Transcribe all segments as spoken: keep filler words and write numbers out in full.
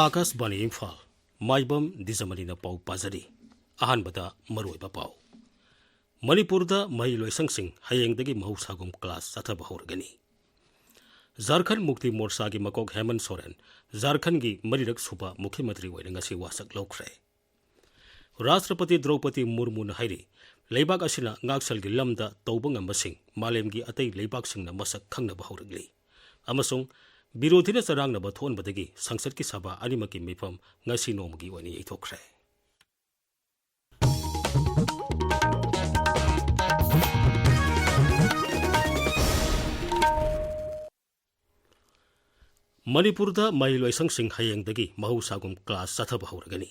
ꯑꯥꯀꯥꯁꯕꯥꯅꯤ ꯏꯝꯐꯥꯜ, ꯃꯥꯏꯕꯝ ꯗꯤꯖꯃꯅꯤꯅ ꯄꯥꯎ ꯄꯥꯖꯔꯤ꯫ ꯑꯍꯥꯟꯕꯗ ꯃꯔꯨꯑꯣꯏꯕ ꯄꯥꯎ꯫ ꯃꯅꯤꯄꯨꯔꯗ ꯃꯍꯩ ꯂꯣꯏꯁꯪꯁꯤꯡ ꯍꯌꯦꯡꯗꯒꯤ ꯃꯍꯧꯁꯥꯒꯨꯝ ꯀ꯭ꯂꯥꯁ ꯆꯠꯊꯕ ꯍꯧꯔꯒꯅꯤ꯫ ꯖꯥꯔꯈꯟ ꯃꯨꯛꯇꯤ ꯃꯣꯔꯆꯥꯒꯤ ꯃꯀꯣꯛ ꯍꯦꯃꯟ ꯁꯣꯔꯦꯟ ꯖꯥꯔꯈꯟꯒꯤ ꯃꯔꯤꯔꯛ ꯁꯨꯕ ꯃꯨꯈ꯭ꯌ ꯃꯟꯇ꯭ꯔꯤ ꯑꯣꯏꯅ ꯉꯁꯤ ꯋꯥꯁꯛ ꯂꯧꯈ꯭ꯔꯦ꯫ ꯔꯥꯁꯇ꯭ꯔꯄꯇꯤ ꯗ꯭ꯔꯧꯄꯗꯤ ꯃꯨꯔꯃꯨꯅ ꯍꯥꯏꯔꯤ, ꯂꯩꯕꯥꯛ ꯑꯁꯤꯅ ꯉꯥꯛꯁꯦꯜꯒꯤ ꯂꯝꯗ ꯇꯧꯕ ꯉꯝꯕꯁꯤꯡ ꯃꯥꯂꯦꯝꯒꯤ ꯑꯇꯩ ꯂꯩꯕꯥꯛꯁꯤꯡꯅ ꯃꯁꯛ ꯈꯪꯅꯕ ꯍꯧꯔꯛꯂꯤ ꯑꯃꯁꯨꯡ ꯕꯤꯔꯣꯙꯤꯅ ꯆꯔꯥꯡꯅꯕ ꯊꯣꯛꯍꯟꯕꯗꯒꯤ ꯁꯪꯁꯠꯀꯤ ꯁꯚꯥ ꯑꯅꯤꯃꯛꯀꯤ ꯃꯤꯐꯝ ꯉꯁꯤ ꯅꯣꯡꯃꯒꯤ ꯑꯣꯏꯅ ꯌꯩꯊꯣꯛꯈ꯭ꯔꯦ꯫ ꯃꯅꯤꯄꯨꯔꯗ ꯃꯍꯩ ꯂꯣꯏꯁꯪꯁꯤꯡ ꯍꯌꯦꯡꯗꯒꯤ ꯃꯍꯧꯁꯥꯒꯨꯝ ꯀ꯭ꯂꯥꯁ ꯆꯠꯊꯕ ꯍꯧꯔꯒꯅꯤ꯫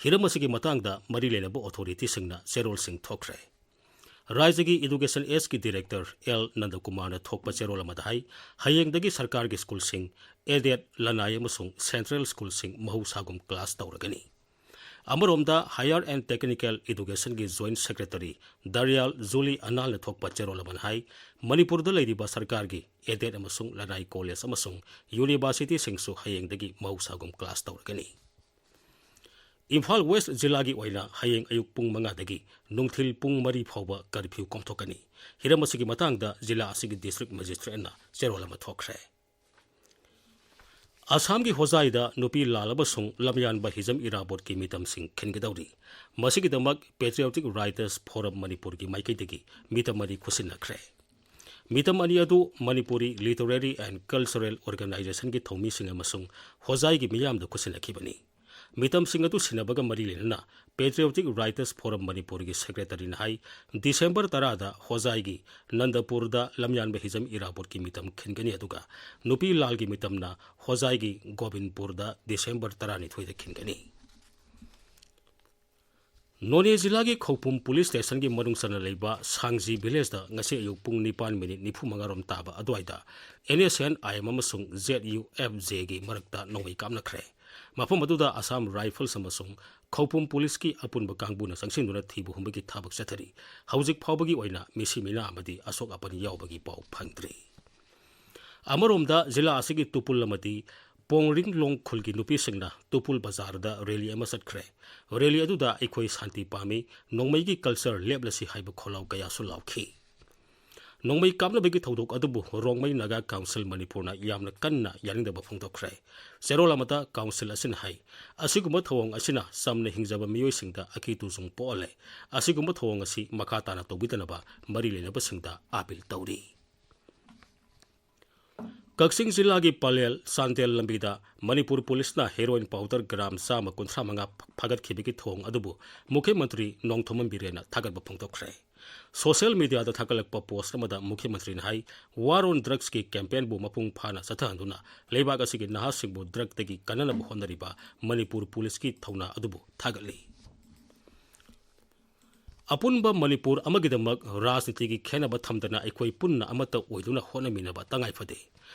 ꯍꯤꯔꯝ ꯑꯁꯤꯒꯤ ꯃꯇꯥꯡꯗ ꯃꯔꯤ ꯂꯩꯅꯕ ꯑꯣꯊꯣꯔꯤꯇꯤꯁꯤꯡꯅ ꯆꯦꯔꯣꯜꯁꯤꯡ ꯊꯣꯛꯈ꯭ꯔꯦ꯫ ꯔꯥꯖ꯭ꯌꯒꯤ ꯏꯗꯨꯀꯦꯁꯟ ꯑꯦꯁꯀꯤ ꯗꯤꯔꯦꯛꯇꯔ ꯑꯦꯜ ꯅꯟꯗꯀꯨꯃꯥꯔꯅ ꯊꯣꯛꯄ ꯆꯦꯔꯣꯜ ꯑꯃꯗ ꯍꯥꯏ, ꯍꯌꯦꯡꯗꯒꯤ ꯁꯔꯀꯥꯔꯒꯤ ꯁ꯭ꯀꯨꯜꯁꯤꯡ, ꯑꯦꯗꯦꯗ, ꯂꯅꯥꯏ ꯑꯃꯁꯨꯡ ꯁꯦꯟꯇ꯭ꯔꯦꯜ ꯁ꯭ꯀꯨꯜꯁꯤꯡ ꯃꯍꯧꯁꯥꯒꯨꯝ ꯀ꯭ꯂꯥꯁ ꯇꯧꯔꯒꯅꯤ꯫ ꯑꯃꯔꯣꯝꯗ, ꯍꯥꯌꯔ ꯑꯦꯟ ꯇꯦꯛꯅꯤꯀꯦꯜ ꯏꯗꯨꯀꯦꯁꯟꯒꯤ ꯖꯣꯏꯟꯠ ꯁꯦꯀ꯭ꯔꯦꯇꯔꯤ ꯗꯔꯤꯌꯥꯜ ꯖꯨꯂꯤ ꯑꯅꯥꯜꯅ ꯊꯣꯛꯄ ꯆꯦꯔꯣꯜ ꯑꯃꯅ ꯍꯥꯏ, ꯃꯅꯤꯄꯨꯔꯗ ꯂꯩꯔꯤꯕ ꯁꯔꯀꯥꯔꯒꯤ ꯑꯦꯗꯦꯗ ꯑꯃꯁꯨꯡ ꯂꯅꯥꯏ ꯀꯣꯂꯦꯖ ꯑꯃꯁꯨꯡ ꯌꯨꯅꯤꯚꯔꯁꯤꯇꯤꯁꯤꯡꯁꯨ ꯍꯌꯦꯡꯗꯒꯤ ꯃꯍꯧꯁꯥꯒꯨꯝ ꯀ꯭ꯂꯥꯁ ꯇꯧꯔꯒꯅꯤ꯫ ꯏꯝꯐꯥꯜ ꯋꯦꯁ꯭ꯠ ꯖꯤꯂꯥꯒꯤ ꯑꯣꯏꯅ ꯍꯌꯦꯡ ꯑꯌꯨꯛ ꯄꯨꯡ ꯃꯉꯥꯗꯒꯤ ꯅꯨꯡꯊꯤꯜ ꯄꯨꯡ ꯃꯔꯤ ꯐꯥꯎꯕ ꯀꯔꯐ꯭ꯌꯨ ꯀꯣꯝꯊꯣꯛꯀꯅꯤ꯫ ꯍꯤꯔꯝ ꯑꯁꯤꯒꯤ ꯃꯇꯥꯡꯗ ꯖꯤꯂꯥ ꯑꯁꯤꯒꯤ ꯗꯤꯁꯇ꯭ꯔꯤꯛ ꯃꯦꯖꯤꯁꯇ꯭ꯔꯦꯠꯅ ꯆꯦꯔꯣꯜ ꯑꯃ ꯊꯣꯛꯈ꯭ꯔꯦ꯫ ꯑꯁꯥꯝꯒꯤ ꯍꯣꯖꯥꯏꯗ ꯅꯨꯄꯤ ꯂꯥꯜ ꯑꯃꯁꯨꯡ ꯂꯝꯌꯥꯟꯕ ꯍꯤꯖꯝ ꯏꯔꯥꯕꯣꯠꯀꯤ ꯃꯤꯇꯝꯁꯤꯡ ꯈꯤꯟꯒꯗꯧꯔꯤ꯫ ꯃꯁꯤꯒꯤꯗꯃꯛ ꯄꯦꯇ꯭ꯔꯤꯌꯣꯇꯤꯛ ꯔꯥꯏꯇꯔꯁ ꯐꯣꯔꯝ ꯃꯅꯤꯄꯨꯔꯒꯤ ꯃꯥꯏꯀꯩꯗꯒꯤ ꯃꯤꯇꯝ ꯑꯅꯤ ꯈꯨꯠꯁꯤꯟꯅꯈ꯭ꯔꯦ꯫ ꯃꯤꯇꯝ ꯑꯅꯤ ꯑꯗꯨ ꯃꯅꯤꯄꯨꯔꯤ ꯂꯤꯇꯔꯦꯔꯤ ꯑꯦꯟ ꯀꯜꯆꯔꯦꯜ ꯑꯣꯔꯒꯅꯥꯏꯖꯦꯁꯟꯒꯤ ꯊꯧꯃꯤꯁꯤꯡ ꯑꯃꯁꯨꯡ ꯍꯣꯖꯥꯏꯒꯤ ꯃꯤꯌꯥꯝꯗ ꯈꯨꯠꯁꯤꯟꯅꯈꯤꯕꯅꯤ꯫ ꯃꯤꯇꯝꯁꯤꯡ ꯑꯗꯨ ꯁꯤꯟꯅꯕꯒ ꯃꯔꯤ ꯂꯩꯅꯅ ꯄꯦꯇ꯭ꯔꯤꯌꯣꯇꯤꯛ ꯔꯥꯏꯇꯔꯁ ꯐꯣꯔꯝ ꯃꯅꯤꯄꯨꯔꯒꯤ ꯁꯦꯀ꯭ꯔꯦꯇꯔꯤꯅ ꯍꯥꯏ, ꯗꯤꯁꯦꯝꯕꯔ ꯇꯔꯥꯗ ꯍꯣꯖꯥꯏꯒꯤ ꯅꯟꯗꯄꯨꯔꯗ ꯂꯝꯌꯥꯟꯕ ꯍꯤꯖꯝ ꯏꯔꯥꯕꯣꯠꯀꯤ ꯃꯤꯇꯝ ꯈꯤꯟꯒꯅꯤ, ꯑꯗꯨꯒ ꯅꯨꯄꯤ ꯂꯥꯜꯒꯤ ꯃꯤꯇꯝꯅ ꯍꯣꯖꯥꯏꯒꯤ ꯒꯣꯕꯤꯟꯄꯨꯔꯗ ꯗꯤꯁꯦꯝꯕꯔ ꯇꯔꯥꯅꯤꯊꯣꯏꯗ ꯈꯤꯟꯒꯅꯤ꯫ ꯅꯣꯅꯦ ꯖꯤꯂꯥꯒꯤ ꯈꯧꯄꯨꯝ ꯄꯨꯂꯤꯁ ꯁ꯭ꯇꯦꯁꯟꯒꯤ ꯃꯅꯨꯡ ꯆꯟꯅ ꯂꯩꯕ ꯁꯥꯡꯖꯤ ꯚꯤꯂꯦꯖꯇ ꯉꯁꯤ ꯑꯌꯨꯛ ꯄꯨꯡ ꯅꯤꯄꯥꯟ ꯃꯤꯅꯤꯠ ꯅꯤꯐꯨ ꯃꯉꯥꯔꯣꯝ ꯇꯥꯕ ꯑꯗꯨꯋꯥꯏꯗ N S N I M ꯑꯃꯁꯨꯡ ꯖꯦꯗ ꯌꯨ ꯑꯦꯐ ꯖꯦꯒꯤ ꯃꯔꯛꯇ ꯅꯣꯡꯃꯩ ꯀꯥꯞꯅꯈ꯭ꯔꯦ꯫ ꯃꯐꯝ ꯑꯗꯨꯗ ꯑꯁꯥꯝ ꯔꯥꯏꯐꯜꯁ ꯑꯃꯁꯨꯡ ꯈꯧꯄꯨꯝ ꯄꯨꯂꯤꯁꯀꯤ ꯑꯄꯨꯟꯕ ꯀꯥꯡꯕꯨꯅ ꯆꯪꯁꯤꯟꯗꯨꯅ ꯊꯤꯕ ꯍꯨꯝꯕꯒꯤ ꯊꯕꯛ ꯆꯠꯊꯔꯤ꯫ ꯍꯧꯖꯤꯛ ꯐꯥꯎꯕꯒꯤ ꯑꯣꯏꯅ ꯃꯤꯁꯤ ꯃꯤꯅꯥ ꯑꯃꯗꯤ ꯑꯁꯣꯛ ꯑꯄꯟ ꯌꯥꯎꯕꯒꯤ ꯄꯥꯎ ꯐꯪꯗ꯭ꯔꯤ꯫ ꯑꯃꯔꯣꯝꯗ, ꯖꯤꯂꯥ ꯑꯁꯤꯒꯤ ꯇꯨꯄꯨꯜ ꯑꯃꯗꯤ ꯄꯣꯡꯔꯤꯡꯂꯣꯡ ꯈꯨꯜꯒꯤ ꯅꯨꯄꯤꯁꯤꯡꯅ ꯇꯨꯄꯨꯜ ꯕꯖꯥꯔꯗ ꯔꯦꯂꯤ ꯑꯃ ꯆꯠꯈ꯭ꯔꯦ꯫ ꯔꯦꯂꯤ ꯑꯗꯨꯗ "ꯑꯩꯈꯣꯏ ꯁꯥꯟꯇꯤ ꯄꯥꯝꯃꯤ, ꯅꯣꯡꯃꯩꯒꯤ ꯀꯜꯆꯔ ꯂꯦꯞꯂꯁꯤ" ꯍꯥꯏꯕ ꯈꯣꯜꯂꯥꯎ ꯀꯌꯥꯁꯨ ꯂꯥꯎꯈꯤ꯫ ꯅꯣꯡꯃꯩ ꯀꯥꯞꯅꯕꯒꯤ ꯊꯧꯗꯣꯛ ꯑꯗꯨꯕꯨ ꯔꯣꯡꯃꯩ ꯅꯥꯒꯥ ꯀꯥꯎꯟꯁꯤꯜ ꯃꯅꯤꯄꯨꯔꯅ ꯌꯥꯝꯅ ꯀꯟꯅ ꯌꯥꯅꯤꯡꯗꯕ ꯐꯣꯡꯗꯣꯛꯈ꯭ꯔꯦ꯫ ꯆꯦꯔꯣꯜ ꯑꯃꯗ ꯀꯥꯎꯟꯁꯤꯜ ꯑꯁꯤꯅ ꯍꯥꯏ, ꯑꯁꯤꯒꯨꯝꯕ ꯊꯧꯑꯣꯡ ꯑꯁꯤꯅ ꯆꯝꯅ ꯍꯤꯡꯖꯕ ꯃꯤꯑꯣꯏꯁꯤꯡꯗ ꯑꯀꯤ ꯇꯨꯖꯨꯡ ꯄꯣꯛꯍꯜꯂꯦ꯫ ꯑꯁꯤꯒꯨꯝꯕ ꯊꯧꯑꯣꯡ ꯑꯁꯤ ꯃꯈꯥ ꯇꯥꯅ ꯇꯧꯕꯤꯗꯅꯕ ꯃꯔꯤ ꯂꯩꯅꯕꯁꯤꯡꯗ ꯑꯥꯄꯤꯜ ꯇꯧꯔꯤ꯫ ꯀꯛꯆꯤꯡ ꯖꯤꯂꯥꯒꯤ ꯄꯂꯦꯜ ꯆꯥꯟꯗꯦꯜ ꯂꯝꯕꯤꯗ ꯃꯅꯤꯄꯨꯔ ꯄꯨꯂꯤꯁꯅ ꯍꯦꯔꯣꯏꯟ ꯄꯥꯎꯗꯔ ꯒ꯭ꯔꯥꯝ ꯆꯥꯝꯃ ꯀꯨꯟꯊ꯭ꯔꯥ ꯃꯉꯥ ꯐꯥꯒꯠꯈꯤꯕꯒꯤ ꯊꯧꯑꯣꯡ ꯑꯗꯨꯕꯨ ꯃꯨꯈ꯭ꯌ ꯃꯟꯇ꯭ꯔꯤ ꯅꯣꯡꯊꯣꯝꯕꯝ ꯕꯤꯔꯦꯟꯅ ꯊꯥꯒꯠꯄ ꯐꯣꯡꯗꯣꯛꯈ꯭ꯔꯦ꯫ ꯁꯣꯁꯤꯌꯦꯜ ꯃꯤꯗꯤꯌꯥꯗ ꯊꯥꯒꯠꯂꯛꯄ ꯄꯣꯁ꯭ꯠ ꯑꯃꯗ ꯃꯨꯈ꯭ꯌ ꯃꯟꯇ꯭ꯔꯤꯅ ꯍꯥꯏ, "ꯋꯥꯔ ꯑꯣꯟ ꯗ꯭ꯔꯒꯁꯀꯤ ꯀꯦꯝꯄꯦꯟꯕꯨ ꯃꯄꯨꯡ ꯐꯥꯅ ꯆꯠꯊꯍꯟꯗꯨꯅ ꯂꯩꯕꯥꯛ ꯑꯁꯤꯒꯤ ꯅꯍꯥꯁꯤꯡꯕꯨ ꯗ꯭ꯔꯒꯇꯒꯤ ꯀꯟꯅꯅꯕ ꯍꯣꯠꯅꯔꯤꯕ ꯃꯅꯤꯄꯨꯔ ꯄꯨꯂꯤꯁꯀꯤ ꯊꯧꯅꯥ ꯑꯗꯨꯕꯨ ꯊꯥꯒꯠꯂꯤ"꯫ ꯑꯄꯨꯟꯕ ꯃꯅꯤꯄꯨꯔ ꯑꯃꯒꯤꯗꯃꯛ ꯔꯥꯖꯅꯤꯇꯤꯒꯤ ꯈꯦꯟꯅꯕ ꯊꯝꯗꯅ ꯑꯩꯈꯣꯏ ꯄꯨꯟꯅ ꯑꯃꯠꯇ ꯑꯣꯏꯗꯨꯅ ꯍꯣꯠꯅꯃꯤꯟꯅꯕ ꯇꯉꯥꯏ ꯐꯗꯦ꯫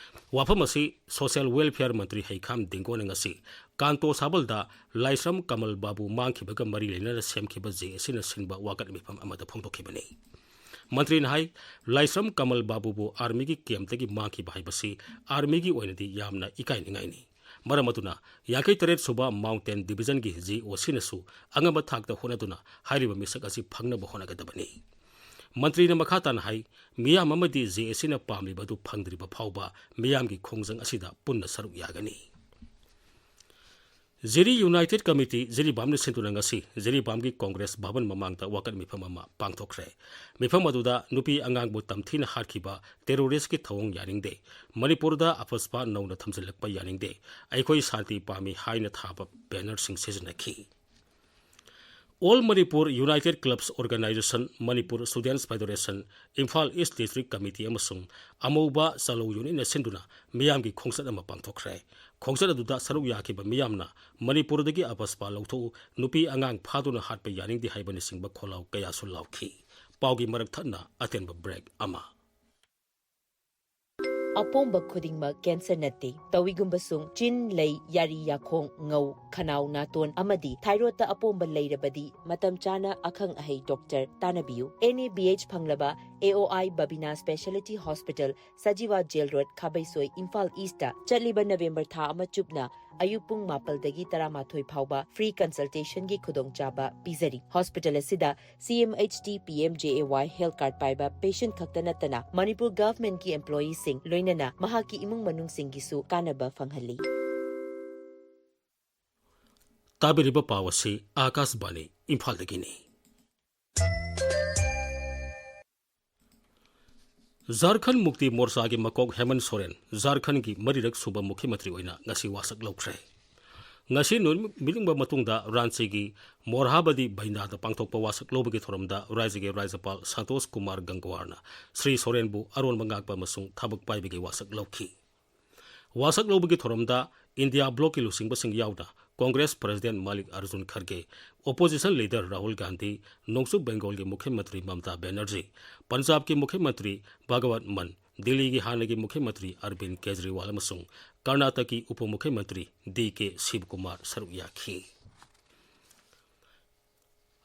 ꯋꯥꯐꯝ ꯑꯁꯤ ꯁꯣꯁꯤꯌꯦꯜ ꯋꯦꯜꯐꯤꯌꯔ ꯃꯟꯇ꯭ꯔꯤ ꯍꯩꯈꯥꯝ ꯗꯤꯡꯒꯣꯅ ꯉꯁꯤ ꯀꯥꯟꯇꯣ ꯁꯥꯕꯜꯗ ꯂꯥꯏꯁ꯭ꯔꯝ ꯀꯃꯜ ꯕꯥꯕꯨ ꯃꯥꯡꯈꯤꯕꯒ ꯃꯔꯤ ꯂꯩꯅꯅ ꯁꯦꯝꯈꯤꯕ ꯖꯦ ꯑꯦ ꯁꯤꯅ ꯁꯤꯟꯕ ꯋꯥꯀꯠ ꯃꯤꯐꯝ ꯑꯃꯗ ꯐꯣꯡꯗꯣꯛꯈꯤꯕꯅꯤ꯫ ꯃꯟꯇ꯭ꯔꯤꯅ ꯍꯥꯏ, ꯂꯥꯏꯁ꯭ꯔꯝ ꯀꯃꯜ ꯕꯥꯕꯨꯕꯨ ꯑꯥꯔꯃꯤꯒꯤ ꯀꯦꯝꯞꯇꯒꯤ ꯃꯥꯡꯈꯤꯕ ꯍꯥꯏꯕꯁꯤ ꯑꯥꯔꯃꯤꯒꯤ ꯑꯣꯏꯅꯗꯤ ꯌꯥꯝꯅ ꯏꯀꯥꯏꯅꯤꯡꯉꯥꯏꯅꯤ꯫ ꯃꯔꯝ ꯑꯗꯨꯅ ꯌꯥꯡꯈꯩ ꯇꯔꯦꯠ ꯁꯨꯕ ꯃꯥꯎꯟꯇꯦꯟ ꯗꯤꯕꯤꯖꯟꯒꯤ ꯖꯤ ꯑꯣ ꯁꯤꯅꯁꯨ ꯑꯉꯝꯕ ꯊꯥꯛꯇ ꯍꯣꯠꯅꯗꯨꯅ ꯍꯥꯏꯔꯤꯕ ꯃꯤꯁꯛ ꯑꯁꯤ ꯐꯪꯅꯕ ꯍꯣꯠꯅꯒꯗꯕꯅꯤ꯫ ꯃꯟꯇ꯭ꯔꯤꯅ ꯃꯈꯥ ꯇꯥꯅ ꯍꯥꯏ, ꯃꯤꯌꯥꯝ ꯑꯃꯗꯤ ꯖꯦ ꯑꯦ ꯁꯤꯅ ꯄꯥꯝꯂꯤꯕ ꯑꯗꯨ ꯐꯪꯗ꯭ꯔꯤꯕ ꯐꯥꯎꯕ ꯃꯤꯌꯥꯝꯒꯤ ꯈꯣꯡꯖꯪ ꯑꯁꯤꯗ ꯄꯨꯟꯅ ꯁꯔꯨꯛ ꯌꯥꯒꯅꯤ꯫ ꯖꯤꯔꯤ ꯌꯨꯅꯥꯏꯇꯦꯗ ꯀꯃꯤꯇꯤ ꯖꯤꯔꯤꯕꯥꯝꯅ ꯁꯤꯟꯗꯨꯅ ꯉꯁꯤ ꯖꯤꯔꯤꯕꯥꯝꯒꯤ ꯀꯣꯡꯒ꯭ꯔꯦꯁ ꯚꯕꯟ ꯃꯃꯥꯡꯗ ꯋꯥꯀꯠ ꯃꯤꯐꯝ ꯑꯃ ꯄꯥꯡꯊꯣꯛꯈ꯭ꯔꯦ꯫ ꯃꯤꯐꯝ ꯑꯗꯨꯗ ꯅꯨꯄꯤ ꯑꯉꯥꯡꯕꯨ ꯇꯝꯊꯤꯅ ꯍꯥꯠꯈꯤꯕ ꯇꯦꯔꯣꯔꯤꯁ꯭ꯠꯀꯤ ꯊꯧꯑꯣꯡ ꯌꯥꯅꯤꯡꯗꯦ, ꯃꯅꯤꯄꯨꯔꯗ ꯑꯐꯁꯄꯥ ꯅꯧꯅ ꯊꯝꯖꯤꯜꯂꯛꯄ ꯌꯥꯅꯤꯡꯗꯦ, "ꯑꯩꯈꯣꯏ ꯁꯥꯟꯇꯤ ꯄꯥꯝꯃꯤ" ꯍꯥꯏꯅ ꯊꯥꯕ ꯕꯦꯅꯔꯁꯤꯡ ꯁꯤꯖꯤꯟꯅꯈꯤ꯫ All Manipur united clubs organisation, Manipur students federation, Imphal east district committee ꯑꯃꯁꯨꯡ ꯑꯃꯧꯕ ꯆꯥꯂꯧ ꯌꯨꯅꯤꯠꯅ ꯁꯤꯟꯗꯨꯅ ꯃꯤꯌꯥꯝꯒꯤ ꯈꯣꯡꯆꯠ ꯑꯃ ꯄꯥꯡꯊꯣꯛꯈ꯭ꯔꯦ꯫ ꯈꯣꯡꯆꯠ ꯑꯗꯨꯗ ꯁꯔꯨꯛ ꯌꯥꯈꯤꯕ ꯃꯤꯌꯥꯝꯅ "ꯃꯅꯤꯄꯨꯔꯗꯒꯤ ꯑꯐꯁꯄꯥ ꯂꯧꯊꯣꯛꯎ, ꯅꯨꯄꯤ ꯑꯉꯥꯡ ꯐꯥꯗꯨꯅ ꯍꯥꯠꯄ ꯌꯥꯅꯤꯡꯗꯦ" ꯍꯥꯏꯕꯅꯆꯤꯡꯕ ꯈꯣꯜꯂꯥꯎ ꯀꯌꯥꯁꯨ ꯂꯥꯎꯈꯤ꯫ ꯄꯥꯎꯒꯤ ꯃꯔꯛ ꯊꯠꯅ ꯑꯇꯦꯟꯕ ꯕ꯭ꯔꯦꯛ ꯑꯃ꯫ ꯑꯄꯣꯝꯕ ꯈꯨꯗꯤꯡꯃꯛ cancer ꯅꯠꯇꯦ꯫ ꯇꯧꯏꯒꯨꯝꯕꯁꯨꯡ ꯆꯤꯟ, ꯂꯩ, ꯌꯥꯔꯤ, ꯌꯥꯈꯣꯡ, ꯉꯧ, ꯈꯅꯥꯎ, ꯅꯥꯇꯣꯟ ꯑꯃꯗꯤ thyroidꯇ ꯑꯄꯣꯝꯕ ꯂꯩꯔꯕꯗꯤ ꯃꯇꯝ ꯆꯥꯅ ꯑꯈꯪ ꯑꯍꯩ doctor ꯇꯥꯟꯅꯕꯤꯌꯨ꯫ NABH ꯐꯪꯂꯕ AOI Babina Speciality Hospital, Sajiwa Jail Road, ꯈꯥꯕꯩꯁꯣꯏ, Imphal Eastꯇ ꯆꯠꯂꯤꯕ November ꯊꯥ ꯑꯃ ꯆꯨꯞꯅ ꯑꯌꯨꯛ ꯄꯨꯡ ꯃꯥꯄꯜꯗꯒꯤ ꯇꯔꯥꯃꯥꯊꯣꯏ ꯐꯥꯎꯕ free consultationꯒꯤ ꯈꯨꯗꯣꯡꯆꯥꯕ ꯄꯤꯖꯔꯤ꯫ Hospital ꯑꯁꯤꯗ CMHT PMJAY health card ꯄꯥꯏꯕ patient ꯈꯛꯇ ꯅꯠꯇꯅ ꯃꯅꯤꯄꯨꯔ governmentꯀꯤ employeeꯁꯤꯡ ꯂꯣꯏꯅꯅ ꯃꯍꯥꯛꯀꯤ ꯏꯃꯨꯡ ꯃꯅꯨꯡꯁꯤꯡꯒꯤꯁꯨ ꯀꯥꯟꯅꯕ ꯐꯪꯍꯜꯂꯤ꯫ ꯇꯥꯕꯤꯔꯤꯕ ꯄꯥꯎ ꯑꯁꯤ ꯑꯥꯀꯥꯁꯕꯥꯅꯤ ꯏꯝꯐꯥꯜꯗꯒꯤꯅꯤ꯫ ꯖꯥꯔꯈꯟ ꯃꯨꯛꯇꯤ ꯃꯣꯔꯆꯥꯒꯤ ꯃꯀꯣꯛ ꯍꯦꯃꯟ ꯁꯣꯔꯦꯟ ꯖꯥꯔꯈꯟꯒꯤ ꯃꯔꯤꯔꯛ ꯁꯨꯕ ꯃꯨꯈ꯭ꯌ ꯃꯟꯇ꯭ꯔꯤ ꯑꯣꯏꯅ ꯉꯁꯤ ꯋꯥꯁꯛ ꯂꯧꯈ꯭ꯔꯦ꯫ ꯉꯁꯤ ꯅꯨꯃꯤꯠ ꯅꯤꯡꯕ ꯃꯇꯨꯡꯗ ꯔꯥꯟꯆꯤꯒꯤ ꯃꯣꯔꯍꯥꯕꯗꯤ ꯚꯩꯅꯥꯗ ꯄꯥꯡꯊꯣꯛꯄ ꯋꯥꯁꯛ ꯂꯧꯕꯒꯤ ꯊꯧꯔꯝꯗ ꯔꯥꯖ꯭ꯌꯒꯤ ꯔꯥꯖ꯭ꯌꯄꯥꯜ ꯁꯟꯇꯣꯁ ꯀꯨꯃꯥꯔ ꯒꯪꯒ꯭ꯋꯥꯔꯅ ꯁ꯭ꯔꯤ ꯁꯣꯔꯦꯟꯕꯨ ꯑꯔꯣꯟꯕ ꯉꯥꯛꯄ ꯑꯃꯁꯨꯡ ꯊꯕꯛ ꯄꯥꯏꯕꯒꯤ ꯋꯥꯁꯛ ꯂꯧꯈꯤ꯫ ꯋꯥꯁꯛ ꯂꯧꯕꯒꯤ ꯊꯧꯔꯝꯗ ꯏꯟꯗꯤꯌꯥ ꯕ꯭ꯂꯣꯛꯀꯤ ꯂꯨꯆꯤꯡꯕꯁꯤꯡ ꯌꯥꯎꯅ ꯀꯣꯡꯒ꯭ꯔꯦꯁ ꯄ꯭ꯔꯁꯤꯗꯦꯟ ꯃꯥꯂꯤꯛ ꯑꯔꯖꯨꯟ ꯈꯔꯒꯦ, opposition leader ꯔꯥꯍꯨꯜ ꯒꯥꯟꯙꯤ, ꯅꯣꯡꯆꯨꯞ ꯕꯦꯡꯒꯣꯜꯒꯤ ꯃꯨꯈ꯭ꯌ ꯃꯟꯇ꯭ꯔꯤ ꯃꯃꯇꯥ ꯕꯦꯅꯔꯖꯤ, ꯄꯟꯖꯥꯕꯀꯤ ꯃꯨꯈ꯭ꯌ ꯃꯟꯇ꯭ꯔꯤ ꯚꯒꯋꯟꯠ ꯃꯟ, ꯗꯤꯜꯂꯤꯒꯤ ꯍꯥꯟꯅꯒꯤ ꯃꯨꯈ꯭ꯌ ꯃꯟꯇ꯭ꯔꯤ ꯑꯔꯕꯤꯟ ꯀꯦꯖꯔꯤꯋꯥꯜ ꯑꯃꯁꯨꯡ ꯀꯔꯅꯥꯇꯀꯒꯤ ꯎꯄ ꯃꯨꯈ꯭ꯌ ꯃꯟꯇ꯭ꯔꯤ ꯗꯤ ꯀꯦ ꯁꯤꯕꯀꯨꯃꯥꯔ ꯁꯔꯨꯛ ꯌꯥꯈꯤ꯫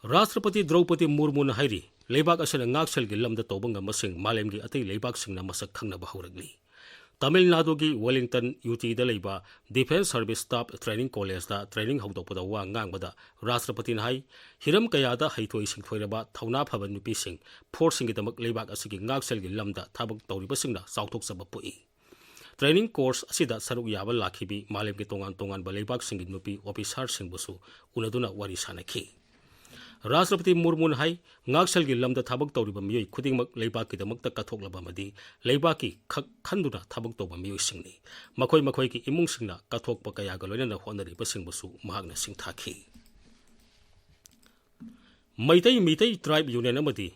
ꯔꯥꯁꯇ꯭ꯔꯄꯇꯤ ꯗ꯭ꯔꯧꯄꯗꯤ ꯃꯨꯔꯃꯨꯅ ꯍꯥꯏꯔꯤ, ꯂꯩꯕꯥꯛ ꯑꯁꯤꯅ ꯉꯥꯛꯁꯦꯜꯒꯤ ꯂꯝꯗ ꯇꯧꯕ ꯉꯝꯕꯁꯤꯡ ꯃꯥꯂꯦꯝꯒꯤ ꯑꯇꯩ ꯂꯩꯕꯥꯛꯁꯤꯡꯅ ꯃꯁꯛ ꯈꯪꯅꯕ ꯍꯧꯔꯛꯂꯤ꯫ ꯇꯥꯃꯤꯜ ꯅꯥꯗꯨꯒꯤ ꯋꯦꯂꯤꯡꯇꯟ ꯌꯨꯇꯤꯗ ꯂꯩꯕ Defence Service Staff Training Collegeꯇ training ꯍꯧꯗꯣꯛꯄꯗ ꯋꯥ ꯉꯥꯡꯕꯗ ꯔꯥꯁꯇ꯭ꯔꯄꯇꯤꯅ ꯍꯥꯏ, ꯍꯤꯔꯝ ꯀꯌꯥꯗ ꯍꯩꯊꯣꯏ ꯁꯤꯡꯊꯣꯏꯔꯕ ꯊꯧꯅꯥ ꯐꯕ ꯅꯨꯄꯤꯁꯤꯡ forceꯁꯤꯡꯒꯤꯗꯃꯛ ꯂꯩꯕꯥꯛ ꯑꯁꯤꯒꯤ ꯉꯥꯛꯁꯦꯜꯒꯤ ꯂꯝꯗ ꯊꯕꯛ ꯇꯧꯔꯤꯕꯁꯤꯡꯅ ꯆꯥꯎꯊꯣꯛꯆꯕ ꯄꯣꯛꯏ꯫ Training course ꯑꯁꯤꯗ ꯁꯔꯨꯛ ꯌꯥꯕ ꯂꯥꯛꯈꯤꯕꯤ ꯃꯥꯂꯦꯝꯒꯤ ꯇꯣꯉꯥꯟ ꯇꯣꯉꯥꯟꯕ ꯂꯩꯕꯥꯛꯁꯤꯡꯒꯤ ꯅꯨꯄꯤ officerꯁꯤꯡꯕꯨꯁꯨ ꯎꯅꯗꯨꯅ ꯋꯥꯔꯤ ꯁꯥꯅꯈꯤ꯫ ꯔꯥꯁꯇ꯭ꯔꯄꯇꯤ ꯃꯨꯔꯃꯨꯅ ꯍꯥꯏ, ꯉꯥꯛꯁꯦꯜꯒꯤ ꯂꯝꯗ ꯊꯕꯛ ꯇꯧꯔꯤꯕ ꯃꯤꯑꯣꯏ ꯈꯨꯗꯤꯡꯃꯛ ꯂꯩꯕꯥꯛꯀꯤꯗꯃꯛꯇ ꯀꯠꯊꯣꯛꯂꯕ ꯑꯃꯗꯤ ꯂꯩꯕꯥꯛꯀꯤ ꯈꯛ ꯈꯟꯗꯨꯅ ꯊꯕꯛ ꯇꯧꯕ ꯃꯤꯑꯣꯏꯁꯤꯡꯅꯤ꯫ ꯃꯈꯣꯏ ꯃꯈꯣꯏꯒꯤ ꯏꯃꯨꯡꯁꯤꯡꯅ ꯀꯠꯊꯣꯛꯄ ꯀꯌꯥꯒ ꯂꯣꯏꯅꯅ ꯍꯣꯠꯅꯔꯤꯕꯁꯤꯡꯕꯨꯁꯨ ꯃꯍꯥꯛꯅ ꯁꯤꯡꯊꯥꯈꯤ꯫ ꯃꯩꯇꯩ ꯃꯤꯇꯩ Tribe Union ꯑꯃꯗꯤ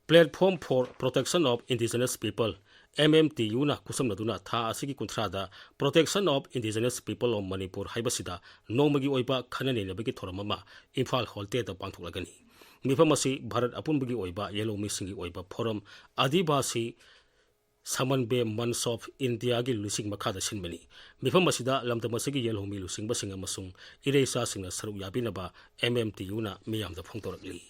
Platform for Protection of Indigenous People, MMTUꯅ ꯈꯨꯠꯁꯝꯅꯗꯨꯅ ꯊꯥ ꯑꯁꯤꯒꯤ ꯀꯨꯟꯊ꯭ꯔꯥꯗ Protection of Indigenous People of Manipur ꯍꯥꯏꯕꯁꯤꯗ ꯅꯣꯡꯃꯒꯤ ꯑꯣꯏꯕ ꯈꯟꯅ ꯅꯩꯅꯕꯒꯤ ꯊꯧꯔꯝ ꯑꯃ ꯏꯝꯐꯥꯜ ꯍꯣꯜꯇꯦꯗ ꯄꯥꯡꯊꯣꯛꯂꯒꯅꯤ꯫ ꯃꯤꯐꯝ ꯑꯁꯤ ꯚꯥꯔꯠ ꯑꯄꯨꯟꯕꯒꯤ ꯑꯣꯏꯕ ꯌꯦꯜꯍꯧꯃꯤꯁꯤꯡꯒꯤ ꯑꯣꯏꯕ forum Adivasi Saman Be Mans of Indiaꯒꯤ ꯂꯨꯆꯤꯡ ꯃꯈꯥꯗ ꯁꯤꯟꯕꯅꯤ꯫ ꯃꯤꯐꯝ ꯑꯁꯤꯗ ꯂꯝꯗꯝ ꯑꯁꯤꯒꯤ ꯌꯦꯜꯍꯧꯃꯤ ꯂꯨꯆꯤꯡꯕꯁꯤꯡ ꯑꯃꯁꯨꯡ ꯏꯔꯩꯆꯥꯁꯤꯡꯅ ꯁꯔꯨꯛ ꯌꯥꯕꯤꯅꯕ M M T Uꯅ ꯃꯤꯌꯥꯝꯗ ꯐꯣꯡꯗꯣꯔꯛꯂꯤ꯫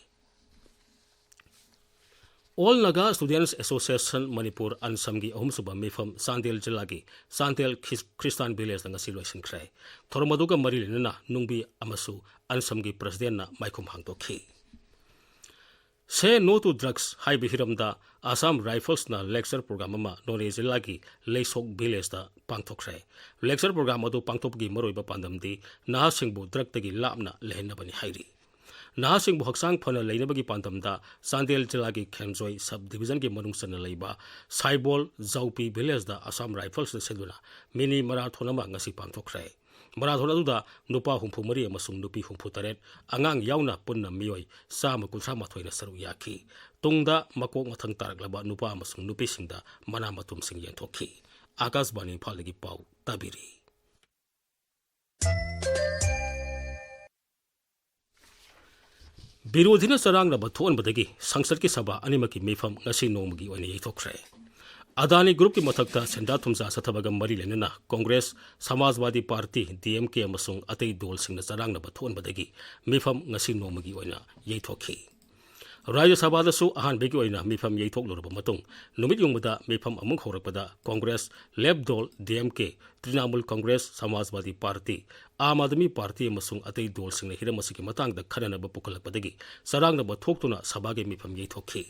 All Naga Students Association Manipur ꯑꯟꯁꯝꯒꯤ ꯑꯍꯨꯝꯁꯨꯕ ꯃꯤꯐꯝ ꯆꯥꯟꯗꯦꯜ ꯖꯤꯂꯥꯒꯤ ꯆꯥꯟꯗꯦꯜ ꯈ꯭ꯔꯤꯁ-, ꯈ꯭ꯔꯤꯁꯇꯥꯟ ꯚꯤꯂꯦꯖꯇ ꯉꯁꯤ ꯂꯣꯏꯁꯤꯟꯈ꯭ꯔꯦ꯫ ꯊꯧꯔꯝ ꯑꯗꯨꯒ ꯃꯔꯤ ꯂꯩꯅꯅ ꯅꯨꯡꯕꯤ ꯑꯃꯁꯨ ꯑꯟꯁꯝꯒꯤ ꯄ꯭ꯔꯁꯤꯗꯦꯟꯅ ꯃꯥꯏꯈꯨꯝ ꯍꯥꯡꯗꯣꯛꯈꯤ꯫ Say No to Drugs ꯍꯥꯏꯕ ꯍꯤꯔꯝꯗ ꯑꯁꯥꯝ ꯔꯥꯏꯐꯜꯁꯅ lecture program ꯑꯃ ꯅꯣꯅꯦ ꯖꯤꯂꯥꯒꯤ ꯂꯩꯁꯣꯛ ꯚꯤꯂꯦꯖꯇ ꯄꯥꯡꯊꯣꯛꯈ꯭ꯔꯦ꯫ Lecture program ꯑꯗꯨ ꯄꯥꯡꯊꯣꯛꯄꯒꯤ ꯃꯔꯨꯑꯣꯏꯕ ꯄꯥꯟꯗꯝꯗꯤ ꯅꯍꯥꯁꯤꯡꯕꯨ drugꯇꯒꯤ ꯂꯥꯞꯅ ꯂꯩꯍꯟꯅꯕꯅꯤ ꯍꯥꯏꯔꯤ꯫ ꯅꯍꯥꯁꯤꯡꯕꯨ ꯍꯛꯆꯥꯡ ꯐꯅ ꯂꯩꯅꯕꯒꯤ ꯄꯥꯟꯗꯝꯗ ꯆꯥꯟꯗꯦꯜ ꯖꯤꯂꯥꯒꯤ ꯈꯦꯝꯖꯣꯏ sub divisionꯒꯤ ꯃꯅꯨꯡ ꯆꯟꯅ ꯂꯩꯕ ꯁꯥꯏꯕꯣꯜ ꯖꯥꯎꯄꯤ ꯚꯤꯂꯦꯖꯇ ꯑꯁꯥꯝ ꯔꯥꯏꯐꯜꯁꯅ ꯁꯤꯟꯗꯨꯅ mini marathon ꯑꯃ ꯉꯁꯤ ꯄꯥꯡꯊꯣꯛꯈ꯭ꯔꯦ꯫ Marathon ꯑꯗꯨꯗ ꯅꯨꯄꯥ ꯍꯨꯝꯐꯨ ꯃꯔꯤ ꯑꯃꯁꯨꯡ ꯅꯨꯄꯤ ꯍꯨꯝꯐꯨ ꯇꯔꯦꯠ, ꯑꯉꯥꯡ ꯌꯥꯎꯅ ꯄꯨꯟꯅ ꯃꯤꯑꯣꯏ ꯆꯥꯝꯃ ꯀꯨꯟꯊ꯭ꯔꯥ ꯃꯥꯊꯣꯏꯅ ꯁꯔꯨꯛ ꯌꯥꯈꯤ꯫ ꯇꯨꯡꯗ ꯃꯀꯣꯛ ꯃꯊꯪ ꯇꯥꯔꯛꯂꯕ ꯅꯨꯄꯥ ꯑꯃꯁꯨꯡ ꯅꯨꯄꯤꯁꯤꯡꯗ ꯃꯅꯥ ꯃꯊꯨꯝꯁꯤꯡ ꯌꯦꯟꯊꯣꯛꯈꯤ꯫ ꯑꯥꯀꯥꯁꯕꯥꯅꯤ ꯏꯝꯐꯥꯜꯗꯒꯤ ꯄꯥꯎ ꯇꯥꯕꯤꯔꯤ꯫ ꯕꯤꯔꯣꯙꯤꯅ ꯆꯔꯥꯡꯅꯕ ꯊꯣꯛꯍꯟꯕꯗꯒꯤ ꯁꯪꯁꯠꯀꯤ ꯁꯚꯥ ꯑꯅꯤꯃꯛꯀꯤ ꯃꯤꯐꯝ ꯉꯁꯤ ꯅꯣꯡꯃꯒꯤ ꯑꯣꯏꯅ ꯌꯩꯊꯣꯛꯈ꯭ꯔꯦ꯫ ꯑꯗꯥꯅꯤ ꯒ꯭ꯔꯨꯞꯀꯤ ꯃꯊꯛꯇ ꯁꯦꯟꯖꯥ ꯊꯨꯝꯖꯥ ꯆꯠꯊꯕꯒ ꯃꯔꯤ ꯂꯩꯅꯅ Congress, Samajwadi party, D M K ꯑꯃꯁꯨꯡ ꯑꯇꯩ ꯗꯣꯜꯁꯤꯡꯅ ꯆꯔꯥꯡꯅꯕ ꯊꯣꯛꯍꯟꯕꯗꯒꯤ ꯃꯤꯐꯝ ꯉꯁꯤ ꯅꯣꯡꯃꯒꯤ ꯑꯣꯏꯅ ꯌꯩꯊꯣꯛꯈꯤ꯫ ꯔꯥꯖ꯭ꯌ ꯁꯚꯥꯗꯁꯨ ꯑꯍꯥꯟꯕꯒꯤ ꯑꯣꯏꯅ ꯃꯤꯐꯝ ꯌꯩꯊꯣꯛꯂꯨꯔꯕ ꯃꯇꯨꯡ, ꯅꯨꯃꯤꯠ ꯌꯨꯡꯕꯗ ꯃꯤꯐꯝ ꯑꯃꯨꯛ ꯍꯧꯔꯛꯄꯗ ꯀꯣꯡꯒ꯭ꯔꯦꯁ, ꯂꯦꯞ ꯗꯣꯜ, D M K, Trinamool Congress, Samajwadi party, Aam Aadmi party ꯑꯃꯁꯨꯡ ꯑꯇꯩ ꯗꯣꯜꯁꯤꯡꯅ ꯍꯤꯔꯝ ꯑꯁꯤꯒꯤ ꯃꯇꯥꯡꯗ ꯈꯟꯅꯅꯕ ꯄꯨꯈꯠꯂꯛꯄꯗꯒꯤ ꯆꯔꯥꯡꯅꯕ ꯊꯣꯛꯇꯨꯅ ꯁꯚꯥꯒꯤ ꯃꯤꯐꯝ ꯌꯩꯊꯣꯛꯈꯤ꯫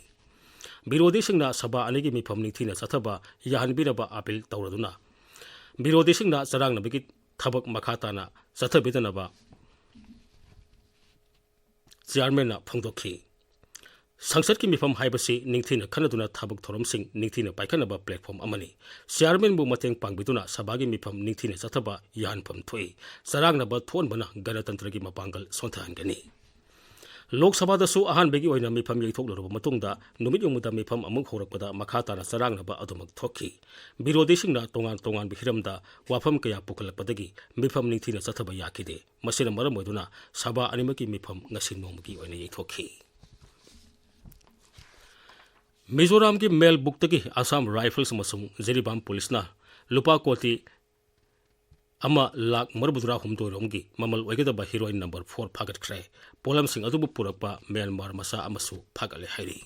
ꯕꯤꯔꯣꯙꯤꯁꯤꯡꯅ ꯁꯚꯥ ꯑꯅꯤꯒꯤ ꯃꯤꯐꯝ ꯅꯤꯡꯊꯤꯅ ꯆꯠꯊꯕ ꯌꯥꯍꯟꯕꯤꯅꯕ ꯑꯥꯄꯤꯜ ꯇꯧꯔꯗꯨꯅ ꯕꯤꯔꯣꯙꯤꯁꯤꯡꯅ ꯆꯔꯥꯡꯅꯕꯒꯤ ꯊꯕꯛ ꯃꯈꯥ ꯇꯥꯅ ꯆꯠꯊꯕꯤꯗꯅꯕ ꯆꯤꯌꯥꯔꯃꯦꯟꯅ ꯐꯣꯡꯗꯣꯛꯈꯤ꯫ ꯁꯪꯁꯠꯀꯤ ꯃꯤꯐꯝ ꯍꯥꯏꯕꯁꯤ ꯅꯤꯡꯊꯤꯅ ꯈꯟꯅꯗꯨꯅ ꯊꯕꯛ ꯊꯧꯔꯝꯁꯤꯡ ꯅꯤꯡꯊꯤꯅ ꯄꯥꯏꯈꯠꯅꯕ platform ꯑꯃꯅꯤ꯫ ꯆꯤꯌꯥꯔꯃꯦꯟꯕꯨ ꯃꯇꯦꯡ ꯄꯥꯡꯕꯤꯗꯨꯅ ꯁꯚꯥꯒꯤ ꯃꯤꯐꯝ ꯅꯤꯡꯊꯤꯅ ꯆꯠꯊꯕ ꯌꯥꯍꯟꯐꯝ ꯊꯣꯛꯏ꯫ ꯆꯔꯥꯡꯅꯕ ꯊꯣꯛꯍꯟꯕꯅ ꯒꯅꯇꯟꯇ꯭ꯔꯒꯤ ꯃꯄꯥꯡꯒꯜ ꯁꯣꯟꯊꯍꯟꯒꯅꯤ꯫ ꯂꯣꯛ ꯁꯚꯥꯗꯁꯨ ꯑꯍꯥꯟꯕꯒꯤ ꯑꯣꯏꯅ ꯃꯤꯐꯝ ꯌꯩꯊꯣꯛꯂꯨꯔꯕ ꯃꯇꯨꯡꯗ ꯅꯨꯃꯤꯠ ꯌꯨꯡꯕꯗ ꯃꯤꯐꯝ ꯑꯃꯨꯛ ꯍꯧꯔꯛꯄꯗ ꯃꯈꯥ ꯇꯥꯅ ꯆꯔꯥꯡꯅꯕ ꯑꯗꯨꯃꯛ ꯊꯣꯛꯈꯤ꯫ ꯕꯤꯔꯣꯙꯤꯁꯤꯡꯅ ꯇꯣꯉꯥꯟ ꯇꯣꯉꯥꯟꯕ ꯍꯤꯔꯝꯗ ꯋꯥꯐꯝ ꯀꯌꯥ ꯄꯨꯈꯠꯂꯛꯄꯗꯒꯤ ꯃꯤꯐꯝ ꯅꯤꯡꯊꯤꯅ ꯆꯠꯊꯕ ꯌꯥꯈꯤꯗꯦ꯫ ꯃꯁꯤꯅ ꯃꯔꯝ ꯑꯣꯏꯗꯨꯅ ꯁꯚꯥ ꯑꯅꯤꯃꯛꯀꯤ ꯃꯤꯐꯝ ꯉꯁꯤ ꯅꯣꯡꯃꯒꯤ ꯑꯣꯏꯅ ꯌꯩꯊꯣꯛꯈꯤ꯫ ꯃꯤꯖꯣꯔꯥꯝꯒꯤ ꯃꯦꯜ ꯕꯨꯛꯇꯒꯤ ꯑꯁꯥꯝ ꯔꯥꯏꯐꯜꯁ ꯑꯃꯁꯨꯡ ꯖꯤꯔꯤꯕꯥꯝ ꯄꯨꯂꯤꯁꯅ ꯂꯨꯄꯥ ꯀꯣꯇꯤ ꯑꯃ ꯂꯥꯈ ꯃꯔꯤꯐꯨꯇꯔꯥ ꯍꯨꯝꯗꯣꯏ ꯔꯣꯝꯒꯤ ꯃꯃꯜ ꯑꯣꯏꯒꯗꯕ ꯍꯤꯔꯣꯏꯟ ꯅꯝꯕꯔ ꯐꯣꯔ ꯐꯥꯒꯠꯈ꯭ꯔꯦ꯫ ꯄꯣꯠꯂꯝꯁꯤꯡ ꯑꯗꯨꯕꯨ ꯄꯨꯔꯛꯄ ꯃ꯭ꯌꯥꯟꯃꯥꯔ ꯃꯆꯥ ꯑꯃꯁꯨ ꯐꯥꯒꯠꯂꯦ ꯍꯥꯏꯔꯤ꯫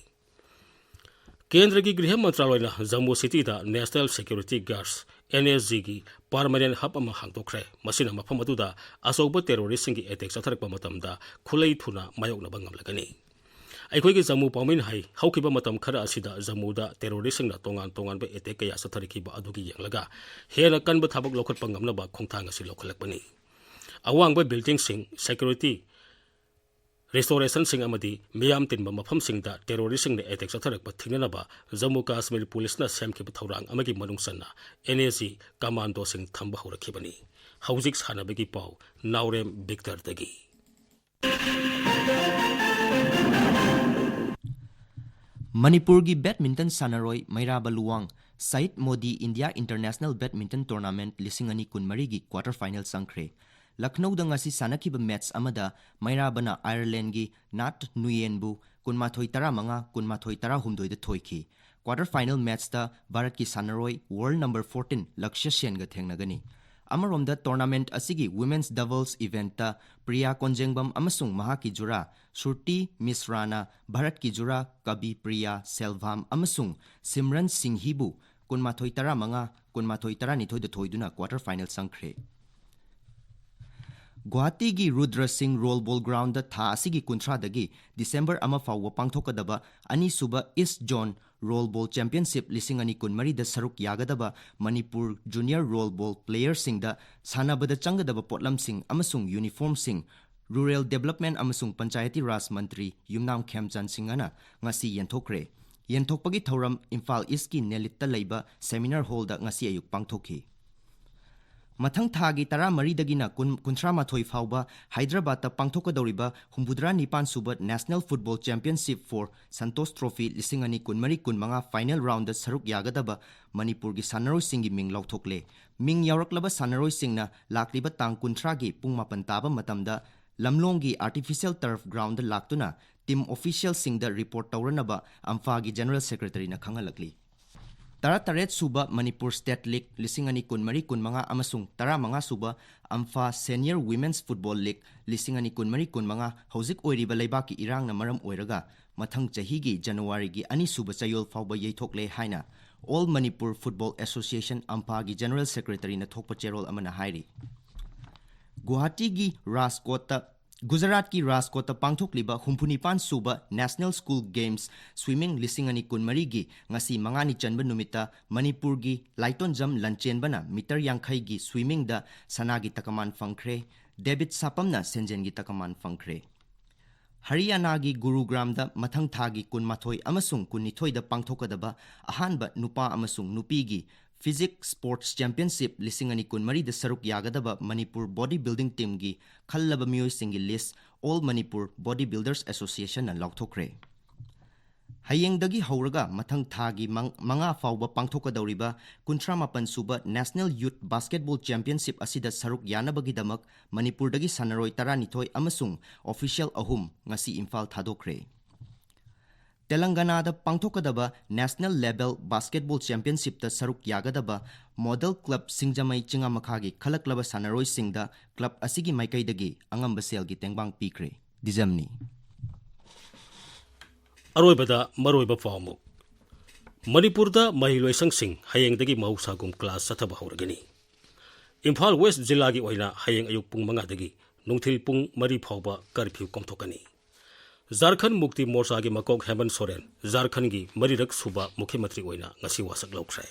ꯀꯦꯟꯗ꯭ꯔꯒꯤ ꯒ꯭ꯔꯤꯍ ꯃꯟꯇ꯭ꯔꯥꯂꯣꯏꯅ Jammu ꯁꯤꯇꯤꯗ National Security Guards, N S G ꯒꯤ permanent hub ꯑꯃ ꯍꯥꯡꯗꯣꯛꯈ꯭ꯔꯦ꯫ ꯃꯁꯤꯅ ꯃꯐꯝ ꯑꯗꯨꯗ ꯑꯆꯧꯕ ꯇꯦꯔꯣꯔꯤꯁꯁꯤꯡꯒꯤ ꯑꯦꯇꯦꯛ ꯆꯠꯊꯔꯛꯄ ꯃꯇꯝꯗ ꯈꯨꯠꯂꯩ ꯊꯨꯅ ꯃꯥꯌꯣꯛꯅꯕ ꯉꯝꯂꯒꯅꯤ꯫ ꯑꯩꯈꯣꯏꯒꯤ ꯖꯝꯃꯨ ꯄꯥꯎꯃꯤꯅ ꯍꯥꯏ, ꯍꯧꯈꯤꯕ ꯃꯇꯝ ꯈꯔ ꯑꯁꯤꯗ ꯖꯝꯃꯨꯗ ꯇꯦꯔꯣꯔꯤꯁꯁꯤꯡꯅ ꯇꯣꯉꯥꯟ ꯇꯣꯉꯥꯟꯕ ꯑꯦꯇꯦꯛ ꯀꯌꯥ ꯆꯠꯊꯔꯛꯈꯤꯕ ꯑꯗꯨꯒꯤ ꯌꯦꯡꯂꯒ ꯍꯦꯟꯅ ꯀꯟꯕ ꯊꯕꯛ ꯂꯧꯈꯠꯄ ꯉꯝꯅꯕ ꯈꯣꯡꯊꯥꯡ ꯑꯁꯤ ꯂꯧꯈꯠꯂꯛꯄꯅꯤ꯫ ꯑꯋꯥꯡꯕ ꯕꯤꯜꯗꯤꯡꯁꯤꯡ, ꯁꯦꯀ꯭ꯌꯨꯔꯤꯇꯤ ꯔꯦꯁꯇꯣꯔꯦꯁꯟꯁꯤꯡ ꯑꯃꯗꯤ ꯃꯤꯌꯥꯝ ꯇꯤꯟꯕ ꯃꯐꯝꯁꯤꯡꯗ ꯇꯦꯔꯣꯔꯤꯁꯁꯤꯡꯅ ꯑꯦꯇꯦꯛ ꯆꯠꯊꯔꯛꯄ ꯊꯤꯡꯅꯅꯕ ꯖꯝꯃꯨ ꯀꯥꯁꯃꯤꯔ ꯄꯨꯂꯤꯁꯅ ꯁꯦꯝꯈꯤꯕ ꯊꯧꯔꯥꯡ ꯑꯃꯒꯤ ꯃꯅꯨꯡ ꯆꯟꯅ N S G ꯀꯃꯥꯟꯗꯣꯁꯤꯡ ꯊꯝꯕ ꯍꯧꯔꯛꯈꯤꯕꯅꯤ꯫ ꯍꯧꯖꯤꯛ ꯁꯥꯟꯅꯕꯒꯤ ꯄꯥꯎ ꯅꯥꯎꯔꯦꯝ ꯕꯤꯛꯇꯔꯗꯒꯤ꯫ ꯃꯅꯤꯄꯨꯔꯒꯤ ꯕꯦꯗꯃꯤꯟꯇꯟ ꯁꯥꯟꯅꯔꯣꯏ ꯃꯩꯔꯥꯕ ꯂꯨꯋꯥꯡ Syed Modi India international badminton tournament ꯂꯤꯁꯤꯡ ꯑꯅꯤ ꯀꯨꯟꯃꯔꯤꯒꯤ ꯀ꯭ꯋꯥꯇꯔ ꯐꯥꯏꯅꯦꯜ ꯆꯪꯈ꯭ꯔꯦ꯫ ꯂꯈꯅꯧꯗ ꯉꯁꯤ ꯁꯥꯟꯅꯈꯤꯕ ꯃꯦꯆ ꯑꯃꯗ ꯃꯩꯔꯥꯕꯅ ꯑꯥꯌꯔꯂꯦꯟꯒꯤ ꯅꯥꯠ ꯅꯨꯌꯦꯟꯕꯨ ꯀꯨꯟꯃꯥꯊꯣꯏ ꯇꯔꯥꯃꯉꯥ, ꯀꯨꯟꯃꯥꯊꯣꯏ ꯇꯔꯥꯍꯨꯝꯗꯣꯏꯗ ꯊꯣꯏꯈꯤ꯫ ꯀ꯭ꯋꯥꯇꯔ ꯐꯥꯏꯅꯦꯜ ꯃꯦꯆꯇ ꯚꯥꯔꯠꯀꯤ ꯁꯥꯟꯅꯔꯣꯏ ꯋꯥꯔꯜ ꯅꯝꯕꯔ ꯐꯣꯔꯇꯤꯟ ꯂꯛꯁ꯭ꯌ ꯁꯦꯟꯒ ꯊꯦꯡꯅꯒꯅꯤ꯫ ꯑꯃꯔꯣꯝꯗ ꯇꯣꯔꯅꯥꯃꯦꯟꯠ ꯑꯁꯤꯒꯤ ꯋꯨꯃꯦꯟꯁ ꯗꯕꯜꯁ ꯏꯚꯦꯟꯠꯇ ꯄ꯭ꯔꯤꯌꯥ ꯀꯣꯟꯖꯦꯡꯕꯝ ꯑꯃꯁꯨꯡ ꯃꯍꯥꯛꯀꯤ ꯖꯨꯔꯥ ꯁ꯭ꯔꯨꯇꯤ ꯃꯤꯁ꯭ꯔꯥꯅ ꯚꯥꯔꯠꯀꯤ ꯖꯨꯔꯥ ꯀꯕꯤ ꯄ꯭ꯔꯤꯌꯥ ꯁꯦꯜꯚꯥꯝ ꯑꯃꯁꯨꯡ ꯁꯤꯝꯔꯟ ꯁꯤꯡꯍꯤꯕꯨ ꯀꯨꯟꯃꯥꯊꯣꯏ ꯇꯔꯥꯃꯉꯥ, ꯀꯨꯟꯃꯥꯊꯣꯏ ꯇꯔꯥꯅꯤꯊꯣꯏꯗ ꯊꯣꯏꯗꯨꯅ ꯀ꯭ꯋꯥꯇꯔ ꯐꯥꯏꯅꯦꯜ ꯆꯪꯈ꯭ꯔꯦ꯫ ꯒꯨꯋꯥꯍꯥꯇꯤꯒꯤ ꯔꯨꯗ꯭ꯔ ꯁꯤꯡ ꯔꯣꯜ ꯕꯣꯜ ꯒ꯭ꯔꯥꯎꯟꯗ ꯊꯥ ꯑꯁꯤꯒꯤ ꯀꯨꯟꯊ꯭ꯔꯥꯗꯒꯤ ꯗꯤꯁꯦꯝꯕꯔ ꯑꯃ ꯐꯥꯎꯕ ꯄꯥꯡꯊꯣꯛꯀꯗꯕ ꯑꯅꯤꯁꯨꯕ ꯏꯁ꯭ꯠ ꯖꯣꯟ ꯔꯣꯜ ꯕꯣꯜ ꯆꯦꯝꯄꯤꯌꯟꯁꯤꯞ ꯂꯤꯁꯤꯡ ꯑꯅꯤ ꯀꯨꯟꯃꯔꯤꯗ ꯁꯔꯨꯛ ꯌꯥꯒꯗꯕ ꯃꯅꯤꯄꯨꯔ ꯖꯨꯅꯤꯌꯔ ꯔꯣꯜ ꯕꯣꯜ ꯄ꯭ꯂꯦꯌꯔꯁꯤꯡꯗ ꯁꯥꯟꯅꯕꯗ ꯆꯪꯒꯗꯕ ꯄꯣꯠꯂꯝꯁꯤꯡ ꯑꯃꯁꯨꯡ ꯌꯨꯅꯤꯐꯣꯔꯝꯁꯤꯡ ꯔꯨꯔꯦꯜ ꯗꯦꯕꯂꯞꯃꯦꯟꯠ ꯑꯃꯁꯨꯡ ꯄꯟꯆꯥꯌꯇꯤ ꯔꯥꯖ ꯃꯟꯇ꯭ꯔꯤ ꯌꯨꯝꯅꯥꯝ ꯈꯦꯝꯆꯥꯟ ꯁꯤꯡꯍꯅ ꯉꯁꯤ ꯌꯦꯟꯊꯣꯛꯈ꯭ꯔꯦ꯫ ꯌꯦꯟꯊꯣꯛꯄꯒꯤ ꯊꯧꯔꯝ ꯏꯝꯐꯥꯜ ꯏꯁ꯭ꯠꯀꯤ ꯅꯦꯂꯤꯠꯇ ꯂꯩꯕ ꯁꯦꯃꯤꯅꯥꯔ ꯍꯣꯜꯗ ꯉꯁꯤ ꯑꯌꯨꯛ ꯄꯥꯡꯊꯣꯛꯈꯤ꯫ ꯃꯊꯪ ꯊꯥꯒꯤ ꯇꯔꯥꯃꯔꯤꯗꯒꯤꯅ ꯀꯨꯟ, ꯀꯨꯟꯊ꯭ꯔꯥꯃꯥꯊꯣꯏ ꯐꯥꯎꯕ ꯍꯥꯏꯗ꯭ꯔꯕꯥꯗꯇ ꯄꯥꯡꯊꯣꯛꯀꯗꯧꯔꯤꯕ ꯍꯨꯝꯐꯨꯇꯔꯥ ꯅꯤꯄꯥꯟ ꯁꯨꯕ National Football Championship for Santosh Trophy ꯂꯤꯁꯤꯡ ꯑꯅꯤ ꯀꯨꯟꯃꯔꯤ ꯀꯨꯟꯃꯉꯥ ꯐꯥꯏꯅꯦꯜ ꯔꯥꯎꯟꯗ ꯁꯔꯨꯛ ꯌꯥꯒꯗꯕ ꯃꯅꯤꯄꯨꯔꯒꯤ ꯁꯥꯟꯅꯔꯣꯏꯁꯤꯡꯒꯤ ꯃꯤꯡ ꯂꯥꯎꯊꯣꯛꯂꯦ꯫ ꯃꯤꯡ ꯌꯥꯎꯔꯛꯂꯕ ꯁꯥꯟꯅꯔꯣꯏꯁꯤꯡꯅ ꯂꯥꯛꯂꯤꯕ ꯇꯥꯡ ꯀꯨꯟꯊ꯭ꯔꯥꯒꯤ ꯄꯨꯡ ꯃꯥꯄꯟ ꯇꯥꯕ ꯃꯇꯝꯗ ꯂꯝꯂꯣꯡꯒꯤ ꯑꯥꯔꯇꯤꯐꯤꯁꯤꯌꯦꯜ ꯇꯔꯐ ꯒ꯭ꯔꯥꯎꯟꯗ ꯂꯥꯛꯇꯨꯅ team officialꯁꯤꯡꯗ report ꯇꯧꯔꯅꯕ ꯑꯝꯐꯥꯒꯤ General Secretaryꯅ ꯈꯪꯍꯜꯂꯛꯂꯤ꯫ ꯇꯔꯥꯇꯔꯦꯠ ꯁꯨꯕ ꯃꯅꯤꯄꯨꯔ State League ꯂꯤꯁꯤꯡ ꯑꯅꯤ ꯀꯨꯟꯃꯔꯤ ꯀꯨꯟꯃꯉꯥ ꯑꯃꯁꯨꯡ ꯇꯔꯥꯃꯉꯥ ꯁꯨꯕ ꯑꯝꯐꯥ Senior Women's Football League ꯂꯤꯁꯤꯡ ꯑꯅꯤ ꯀꯨꯟꯃꯔꯤ ꯀꯨꯟꯃꯉꯥ ꯍꯧꯖꯤꯛ ꯑꯣꯏꯔꯤꯕ ꯂꯩꯕꯥꯛꯀꯤ ꯏꯔꯥꯡꯅ ꯃꯔꯝ ꯑꯣꯏꯔꯒ ꯃꯊꯪ ꯆꯍꯤꯒꯤ ꯖꯅꯋꯥꯔꯤꯒꯤ ꯑꯅꯤ ꯁꯨꯕ ꯆꯌꯣꯜ ꯐꯥꯎꯕ ꯌꯩꯊꯣꯛꯂꯦ ꯍꯥꯏꯅ All Manipur Football Association, ꯑꯝꯐꯥꯒꯤ General Secretaryꯅ ꯊꯣꯛꯄ ꯆꯦꯔꯣꯜ ꯑꯃꯅ ꯍꯥꯏꯔꯤ꯫ ꯒꯨꯋꯥꯍꯥꯇꯤꯒꯤ ꯔꯥꯖꯀꯣꯠꯇ, ꯒꯨꯖꯔꯥꯠꯀꯤ ꯔꯥꯖꯀꯣꯠꯇ ꯄꯥꯡꯊꯣꯛꯂꯤꯕ ꯍꯨꯝꯐꯨꯅꯤꯄꯥꯟ ꯁꯨꯕ National School Games Swimming ꯂꯤꯁꯤꯡ ꯑꯅꯤ ꯀꯨꯟꯃꯔꯤꯒꯤ ꯉꯁꯤ ꯃꯉꯥꯅꯤ ꯆꯟꯕ ꯅꯨꯃꯤꯠꯇ ꯃꯅꯤꯄꯨꯔꯒꯤ ꯂꯥꯏꯇꯣꯟꯖꯝ ꯂꯟꯆꯦꯟꯕꯅ meter ꯌꯥꯡꯈꯩꯒꯤ swimmingꯗ ꯁꯅꯥꯒꯤ ꯇꯀꯃꯥꯟ ꯐꯪꯈ꯭ꯔꯦ꯫ ꯗꯦꯕꯤꯠ ꯁꯥꯄꯝꯅ ꯁꯦꯟꯖꯦꯟꯒꯤ ꯇꯀꯃꯥꯟ ꯐꯪꯈ꯭ꯔꯦ꯫ ꯍꯔꯤꯌꯥꯅꯥꯒꯤ ꯒꯨꯔꯨꯒ꯭ꯔꯥꯝꯗ ꯃꯊꯪ ꯊꯥꯒꯤ ꯀꯨꯟꯃꯥꯊꯣꯏ ꯑꯃꯁꯨꯡ ꯀꯨꯟꯅꯤꯊꯣꯏꯗ ꯄꯥꯡꯊꯣꯛꯀꯗꯕ ꯑꯍꯥꯟꯕ ꯅꯨꯄꯥ ꯑꯃꯁꯨꯡ ꯅꯨꯄꯤꯒꯤ Physique Sports Championship ꯂꯤꯁꯤꯡ ꯑꯅꯤ ꯀꯨꯟꯃꯔꯤꯗ ꯁꯔꯨꯛ ꯌꯥꯒꯗꯕ ꯃꯅꯤꯄꯨꯔ body building teamꯒꯤ ꯈꯜꯂꯕ ꯃꯤꯑꯣꯏꯁꯤꯡꯒꯤ list All Manipur Body Builders Associationꯅ ꯂꯥꯎꯊꯣꯛꯈ꯭ꯔꯦ꯫ ꯍꯌꯦꯡꯗꯒꯤ ꯍꯧꯔꯒ ꯃꯊꯪ ꯊꯥꯒꯤ ꯃꯪ-, ꯃꯉꯥ ꯐꯥꯎꯕ ꯄꯥꯡꯊꯣꯛꯀꯗꯧꯔꯤꯕ ꯀꯨꯟꯊ꯭ꯔꯥ ꯃꯥꯄꯟ ꯁꯨꯕ National Youth Basketball Championship ꯑꯁꯤꯗ ꯁꯔꯨꯛ ꯌꯥꯅꯕꯒꯤꯗꯃꯛ ꯃꯅꯤꯄꯨꯔꯗꯒꯤ ꯁꯥꯟꯅꯔꯣꯏ ꯇꯔꯥꯅꯤꯊꯣꯏ ꯑꯃꯁꯨꯡ official ꯑꯍꯨꯝ ꯉꯁꯤ ꯏꯝꯐꯥꯜ ꯊꯥꯗꯣꯛꯈ꯭ꯔꯦ꯫ ꯇꯦꯂꯪꯒꯅꯥꯗ ꯄꯥꯡꯊꯣꯛꯀꯗꯕ National Level Basketball Championshipꯇ ꯁꯔꯨꯛ ꯌꯥꯒꯗꯕ Model Club ꯁꯤꯡꯖꯃꯩ ꯆꯤꯉꯥꯃꯈꯥꯒꯤ ꯈꯜꯂꯛꯂꯕ ꯁꯥꯟꯅꯔꯣꯏꯁꯤꯡꯗ club ꯑꯁꯤꯒꯤ ꯃꯥꯏꯀꯩꯗꯒꯤ ꯑꯉꯝꯕ ꯁꯦꯜꯒꯤ ꯇꯦꯡꯕꯥꯡ ꯄꯤꯈ꯭ꯔꯦ꯫ ꯗꯤꯖꯝꯅꯤ꯫ ꯑꯔꯣꯏꯕꯗ ꯃꯔꯨꯑꯣꯏꯕ ꯄꯥꯎ ꯑꯃꯨꯛ꯫ ꯃꯅꯤꯄꯨꯔꯗ ꯃꯍꯩꯂꯣꯏꯁꯪꯁꯤꯡ ꯍꯌꯦꯡꯗꯒꯤ ꯃꯍꯧꯁꯥꯒꯨꯝ class ꯆꯠꯊꯕ ꯍꯧꯔꯒꯅꯤ꯫ ꯏꯝꯐꯥꯜ West ꯖꯤꯂꯥꯒꯤ ꯑꯣꯏꯅ ꯍꯌꯦꯡ ꯑꯌꯨꯛ ꯄꯨꯡ ꯃꯉꯥꯗꯒꯤ ꯅꯨꯡꯊꯤꯜ ꯄꯨꯡ ꯃꯔꯤ ꯐꯥꯎꯕ curfew ꯀꯣꯝꯊꯣꯛꯀꯅꯤ꯫ ꯖꯥꯔꯈꯟ ꯃꯨꯛꯇꯤ ꯃꯣꯔꯆꯥꯒꯤ ꯃꯀꯣꯛ ꯍꯦꯃꯟ ꯁꯣꯔꯦꯟ ꯖꯥꯔꯈꯟꯒꯤ ꯃꯔꯤꯔꯛ ꯁꯨꯕ ꯃꯨꯈ꯭ꯌ ꯃꯟꯇ꯭ꯔꯤ ꯑꯣꯏꯅ ꯉꯁꯤ ꯋꯥꯁꯛ ꯂꯧꯈ꯭ꯔꯦ꯫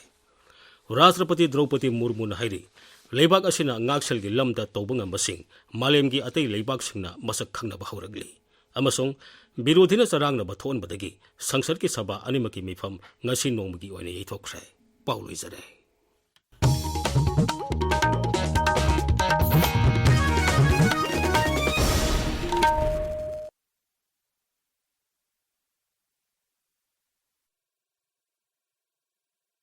ꯔꯥꯁꯇ꯭ꯔꯄꯇꯤ ꯗ꯭ꯔꯧꯄꯗꯤ ꯃꯨꯔꯃꯨꯅ ꯍꯥꯏꯔꯤ, ꯂꯩꯕꯥꯛ ꯑꯁꯤꯅ ꯉꯥꯛꯁꯦꯜꯒꯤ ꯂꯝꯗ ꯇꯧꯕ ꯉꯝꯕꯁꯤꯡ ꯃꯥꯂꯦꯝꯒꯤ ꯑꯇꯩ ꯂꯩꯕꯥꯛꯁꯤꯡꯅ ꯃꯁꯛ ꯈꯪꯅꯕ ꯍꯧꯔꯛꯂꯤ ꯑꯃꯁꯨꯡ ꯕꯤꯔꯣꯙꯤꯅ ꯆꯔꯥꯡꯅꯕ ꯊꯣꯛꯍꯟꯕꯗꯒꯤ ꯁꯪꯁꯠꯀꯤ ꯁꯚꯥ ꯑꯅꯤꯃꯛꯀꯤ ꯃꯤꯐꯝ ꯉꯁꯤ ꯅꯣꯡꯃꯒꯤ ꯑꯣꯏꯅ ꯌꯩꯊꯣꯛꯈ꯭ꯔꯦ꯫ ꯄꯥꯎ ꯂꯣꯏꯖꯔꯦ꯫